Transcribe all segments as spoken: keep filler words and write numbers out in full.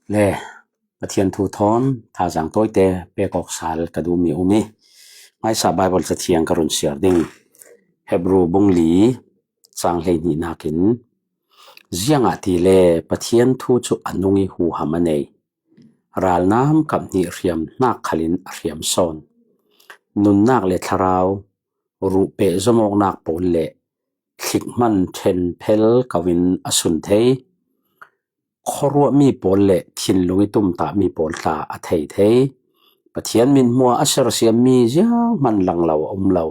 Le, Pathian thu thawn thazang tawite pek awk sal ka duhmi um hi. Hmaisa Bible Cathiang ka run siar ding. Hebru bung li, chang hleihnih nakin, ziangahtile Pathian thu cu a nung i huham a nei. Ralnam kap hnih hriam hnak khalin a hriam sawn. Nunnak le thlarau, ruh pehzom awknak pawl le thlik hman ṭhenphel ko in a sun thei. Khuaruahmi pawl le thinlung i tumtahmi pawl tla a thei thei. Pathian mithmuh a sersiammi zianghman lang lo a um lo.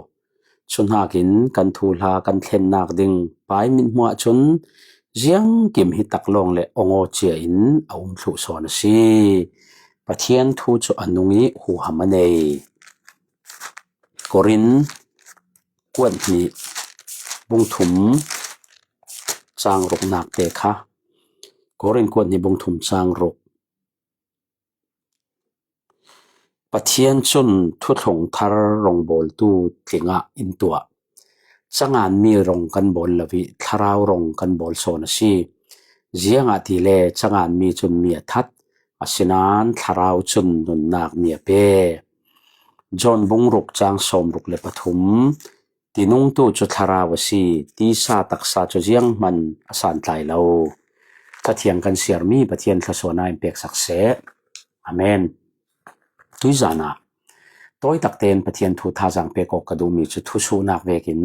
Cu hnakin kan thuhla kan thlennak ding Pa i mithmuh ah cun ziangkim hi tak lawng le awng aw cia in a um thluh sawn a si. Pathian thu cu a nung i huham a nei. Korin kuat hnih bung thum cang ruknak te kha. Korin kuat hnih bung thum cang ruk. Pathian cun thuthlung thar rawngbawltu tlingah in tuah. Canganmi rawng kan bawl lo i thlarau rawng kan bawl sawn a si. Ziangahtile canganmi cun mi a that, asinain thlarau cun nunnak mi a pe. John bung ruk cang sawm ruk le pathum. Tinungtu cu thlarau a si, tisa taksa cu zianghman a santlai lo. Cathiang kan siarmi Pathian thluasuahnak in peksak seh. Amen. Tuizan ah tawi takte in Pathian thu thazang pek awk ka duhmi cu thusuhnak vekin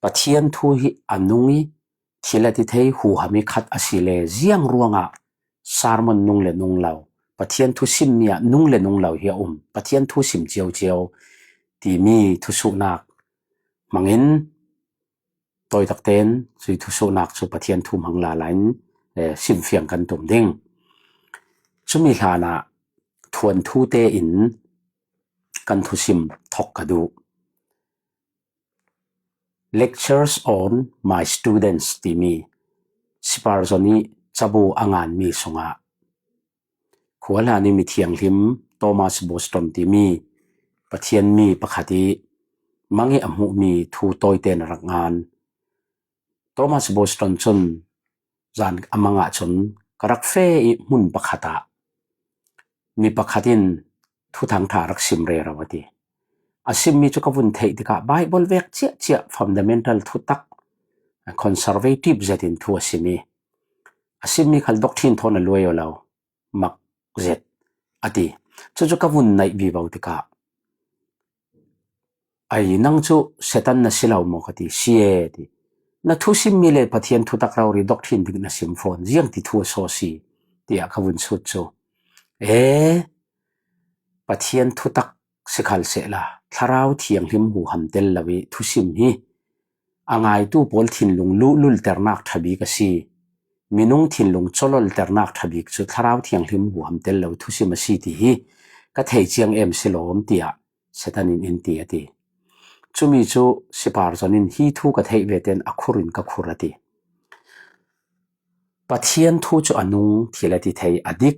Pathian thu hi a nung i thil a ti thei huham i khat a si le ziang ruangah sermon nung le nung lo, Pathian thu simmi ah nung le nung lo hi a um. Pathian thu sim cio cio timi thusuhnak hmangin tawi takte in cui thusuhnak cu Pathian thu hmang lala in, eh, simfiang kan tum ding. Cumi hlanah thuanthu tein kan thusim thok ka duh. Lectures on My Students timi Spurgeon i cabu a nganmi sungah khualhan i mithianghlim Thomas Boston timi Pathian mi pakhat i mang i a hmuhmi thu tawite na rak ngan. Thomas Boston cun zan a mang ahcun ka rak feh i hmun pakhat ah mi pakhat in thuthang ṭha rak sim rero a ti. A simmi cu ka vun theih tikah Bible vek ciahciah fundamental thutak conservative zetin thu a sim i a simmi khal doctrine thawn a luai aw lo mak zet a ti. Cucu ka vun naih vivo tikah, "Ai, nang cu Satan na si lo maw?" ka ti. "Si e," ti. "Na thusimmi le Pathian thutak rori doctrine dik na sim fawn, ziang ti thu a saw si?" tiah ka vun sut cu. E, Pathian thutak si khal sehla, Thlarau Thianghlim huham tel lo i thusim hi a ngaitu pawl thinlung luhlulternak ṭha bik a si. Minung thinlung cawlolternak ṭha bik cu Thlarau Thianghlim huham tel lo thusim a si ti hi ka thei ciang em si lawm, tiah Satan in in ti a ti. Cumi cu Spurgeon in, "Hi thu ka theih ve tein a khur in ka khur," a ti. Pathian thu cu a nung, thil a ti thei, a dik.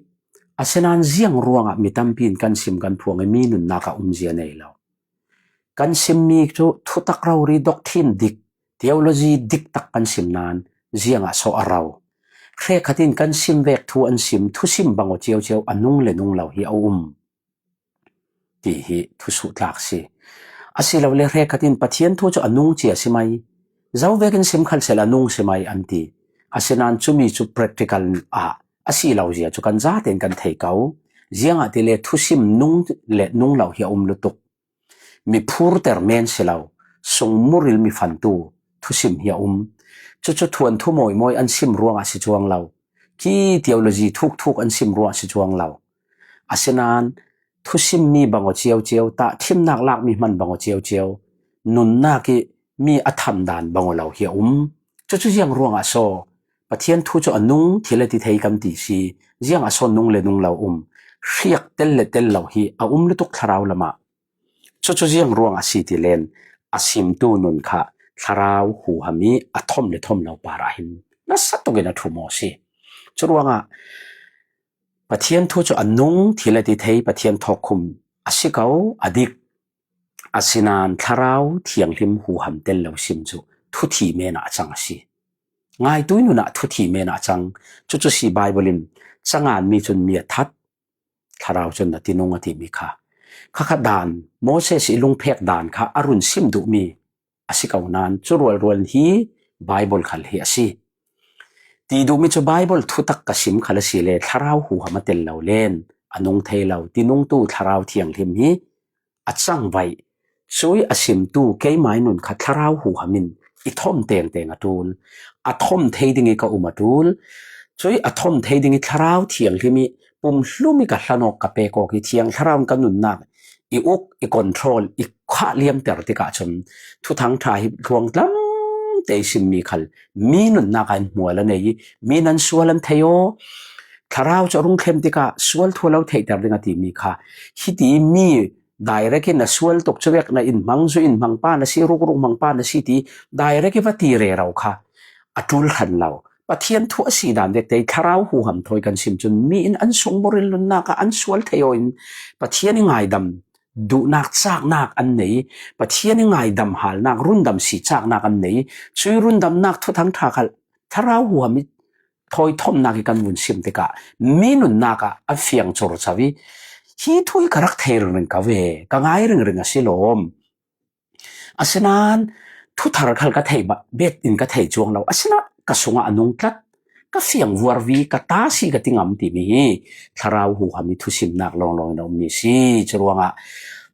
Asinain ziang ruangah mi tampi in kan sim kan phuang i mi nunnak a umzia nei lo. Kan simmi cu thutak rori doctrine dik, theology dik tak kan sim nain ziangah so a ro? Hrekkhat in kan sim vek thu an sim, thusim bang aw cio cio a nung le nung lo hi a um ti hi thusuh tlak si. Asilole hrekkhat in Pathian thu cu a nung cia si mai, zo vekin sim khal sehla a nung si mai an ti. Asinain cumi cu practical ah a si lo zia cu kan zaten kan thei ko. Ziangahtile thusim nung le nung lo hi a um lutuk. Miphurter men si lo, sungmuril mifantu thusim hi a um. Cucu thuanthu mawimawi an sim ruangah si cuang lo, khi theology thukthuk an sim ruangah si cuang lo. Asinain thusimmi bang aw cio cio, tahṭhimnak lakmi hman bang aw cio cio, nunnak i mi a thamdan bang aw lo hi a um. Cucu ziang ruangah so Pathian thu cu a nung, thil a ti thei kan ti si, ziangah so nung le nung lo um? Hriak tel le tel lo hi a um lutuk thlarau lamah. Cucu ziang ruangah si ti len, a simtu nun kha thlarau huham i a thom le thom lo par ah hin nasa tukin a ṭhum aw si. Curuangah Pathian thu cu a nung, thil a ti thei, Pathian thawkkhum a si ko, a dik. Asinain Thlarau Thianghlim huham tel lo sim cu thuthi men ah a cang a si. ngaitui nunah thuthi menah a cang. Cucu si Bible in cangan mi cun mi a that, thlarau cun na tinung a timi kha. Khakhat dan, Moses i lungphek dan kha a run sim duhmi a si ko nain cu rualrual hi Bible khal hi a si. Ti duhmi cu Bible thutak ka sim khal a si le thlarau huham a tel lo len a nung thei lo tinungtu thlarau thianghlim hi a cangvaih. Cui a simtu keimai nun kha thlarau huham in i thom tengteng a ṭul. A thom thei ding i ka um a ṭul. Cui a thom thei ding i thlarau thianghlim i pumhlum i ka hlanawk ka pek awk i thiang thlarau in ka nunnak i uk, i control, i khah liamter tikah cun Thuthang ṭha hi hluang tlam te i simmi khal mi nunnak ah in hmual a nei i mi nan sual an thei aw. Thlarau cu a rung thlen tikah sual thu a lo theihter ding a timi kha hiti mi direct in a sual tuk cu vek na in hmang zu in hmang pa na si, rukruk hmang pa na si ti direct i va ti rero kha a ṭul hran lo. Pathian thu a si dan vek te i thlarau huham thawi kan sim cun mi in an sung buril nunnak ah an sual thei aw in Pathian i ngaidam duhnak caknak an nei, Pathian i ngaidam halnak rundam si caknak an nei. Cui rundamnak Thuthang ṭha khal thlarau huham i thawi thomnak i kan vun sim tikah mi nunnak ah a fiang cur co i hi thu hi ka rak thei ringring ka ve, ka ngai ringring a si lawm. Asinain thuthar khal ka thei bet in ka thei cuang lo. Asinain ka sungah a nung tlat, ka fiang vuarvi, ka ta si ka ti ngam timi hi thlarau huham i thusimnak lawnglawng in a ummi si. Curuangah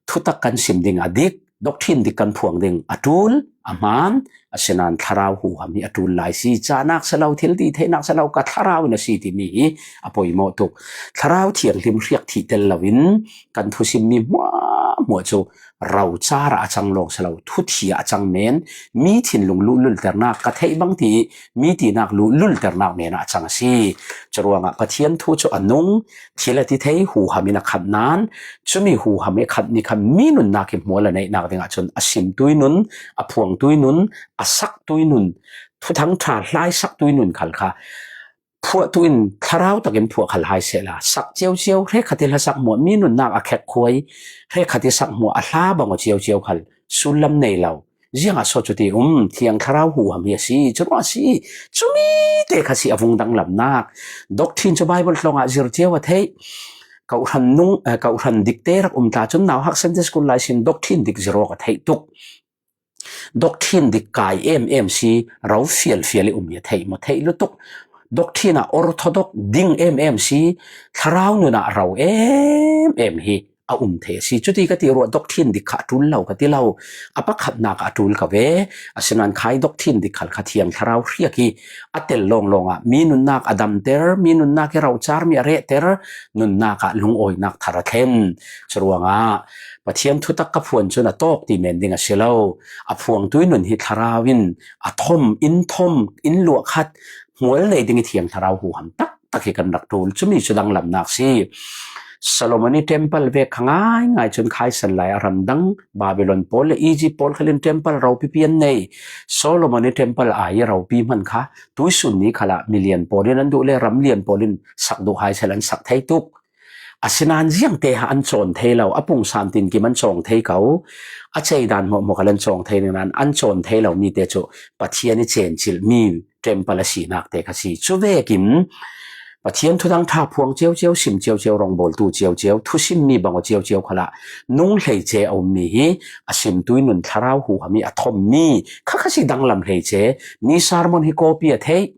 thutak kan sim ding a dik, doctrine dik kan phuang ding a ṭul, a hmaan, asinain thlarau huham hi a ṭul lai si. Canak si lo, thil ti theinak si lo, ka thlarau in a si timi hi a poimawh tuk. Thlarau thianghlim hriak thih tel loin kan thusimmi hmuahhmuah cu rocar ah a cang lawng si lo, thuthi ah a cang men, mi thinlung luhlulternak ka theih bang ti mi tinak luhlulternak men ah a cang a si. Curuangah Pathian thu cu a nung, thil a ti thei, huham in a khat nain, cumi huham i khat ni kha mi nunnak i hmual a neihnak dingah cun a simtui nun, a phuangtui nun, a saktui nun, Thuthang ṭha hlaisaktui nun khal kha phuahtu in thlarau takin phuah khal hai sehla, sak ciocio, hrekkhat i hlasak hmuah, mi nunnak a khekhuai, hrekkhat i sak hmuah, a hla bang aw ciocio khal sullam nei lo. Ziangah so cuti um, thiang thlarau huham hi a si, curuah a si. Cumi te kha si a vung danglamnak. Doctrine cu Bible tlawngah zir cio a theih. Kawhhran nung, eh, kawhhran dikte rak um tla cun nauhak Sunday school lai sin doctrine dik zir awk a theih tuk. Doctrine dik kai em em si, ro fialfial i um i a theih maw, theih lutuk. Doctrine ah orthodox ding em em si, thlarau nunah ro em em hi a um thei a si. Cuti ka ti ruah doctrine dik kha a ṭul lo ka ti lo. A pakhatnak ah a ṭul ka ve. Asinain khai doctrine dik khal kha thiang thlarau hriak i a tel lawnglawng ah mi nunnak a damter, mi nunnak i rocar, mi a rehter, nunnak ah lungawinak thar a thlen. Curuangah Pathian thutak ka phuan cun a tawk ti men ding a si lo. A phuangtui nun hi thlarau in a thom, in thom, in luah khat, hmual nei ding i thiang thlarau huham taktak hi kan rak ṭul. Cumi cu danglamnak si. Solomon i temple vek kha ngaingai cun khaisan lai a ramdang Babylon pawl le Egypt pawl khal in temple ropipi an nei. Solomon i temple ai i ropi hman kha tuisun ni khalah milian pawl in an duh le ram lian pawl in sak duh hai sal an sak thei tuk. Asinain ziangte ha an cawn thei lo, a pungsan tinkim an cawng thei ko, a ceidan hmuahhmuah khal an cawng thei nain an cawn thei lo mi te cu Pathian i cencilh mi temple a sinak te kha si. Cuvekin Pathian thuthang ṭha phuang ciocio, sim ciocio, rawngbawltu ciocio, thusim mi bang aw ciocio khalah nung hleice a ummi hi a simtui nun thlarau huham i a thommi kha kha si danglam hleice, mi sermon hi copy a theih,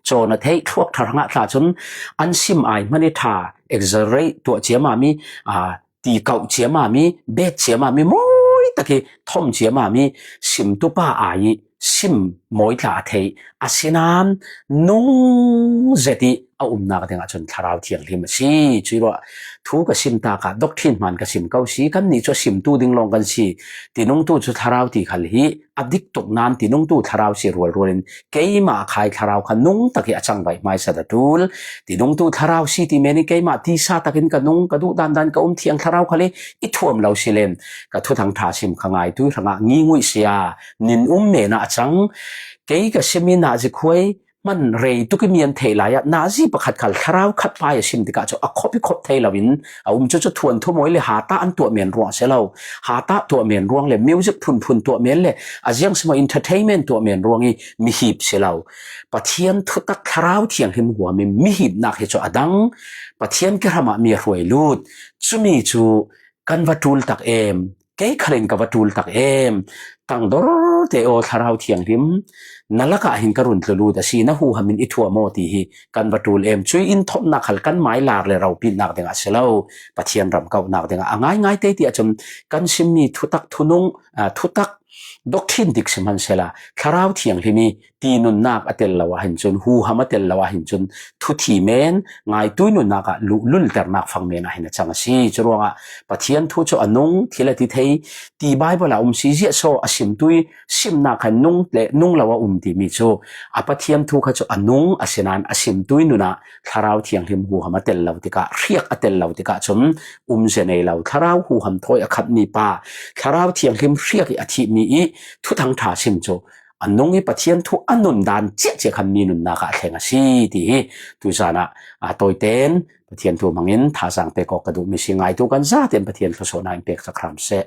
cawn a theih, thluak ṭha hrangah tla cun an sim ai hmanh i ṭha, exaggerate tuah ciamami, aa, ti kauh ciamami, bet ciamami, mawi tak i thom ciamami, simtupa ai i sim mawi tla a theih, asinain nung zet i a umnak dingah cun Thlarau Thianghlim a si. Cuih ruah thu ka sim tak ah doctrine hmaan ka sim ko si, kannih cu a simtu ding lawng kan si, tinungtu cu thlarau ti khal hi a dik tuk nain tinungtu thlarau si rualrual in keimah a khai thlarau kha nung tak i a cangvaih hmaisa a ṭul. Tinungtu thlarau si ti men in keimah tisa tak in ka nung, ka duh dandan ka um, thiang thlarau khal i i thuam lo si len ka thuthang ṭha sim kha ngaitui hrangah nginguih si a, nin um men ah a cang. Kei ka sim i nazi khuai hman rei tuk i mian theih lai ah, nazi pakhat khal thlarau khat pai a sim tikah cu a khop i khop thei lo in a um. Cucu thuanthu mawi le hatah an tuah men ruang a si lo. Hatah tuah men ruang le music phunphun tuah men le a ziang si maw entertainment tuah men ruang i mihip si lo. Pathian thutak Thlarau Thianghlim huam i mihipnak hi cu a dang. Pathian kehram ah mi a hruai lut. Cumi cu kan va ṭul tak em? Kei khal in ka va ṭul tak em? Tangdor te aw, Thlarau Thianghlim na lakah hin ka run tlu lut a si, na huham in i thuam aw ti hi kan va ṭul em? Cui in thawmhnak khal kan mai lar le ropitnak dingah a si lo, Pathian ram kauhnak dingah a ngaingai te ti ahcun kan simmi thutak thunung, aa, thutak doctrine dik si hmansehla Thlarau Thianghlim i ti nunnak a tel lo ahhin cun, huham a tel lo ahhin cun, thuthi men, ngaitui nunnak ah lu-, lulternak fang men ahhin a cang a si. Curuangah Pathian thu cu a nung, thil a ti thei, ti Baibal ah um si ziah saw a simtui simnak khan nung le nung lo a um timi cu a Pathian thu kha cu a nung, asinain a simtui nun ah Thlarau Thianghlim huham a tel lo tikah, hriak a tel lo tikah cun um zia nei lo. Thlarau huham thawi a khatmi pa, Thlarau Thianghlim hriak i a thihmi i thuthang ṭha sim cu a nung i Pathian thu a nun dan ciahciah khan mi nunnak ah a thleng a si ti hi tuzan ah, aa, tawiten Pathian thu hmangin thazaang pek awk ka duhmi si. Ngaitu kan zaten Pathian thluasuahnak in pek sak hram seh.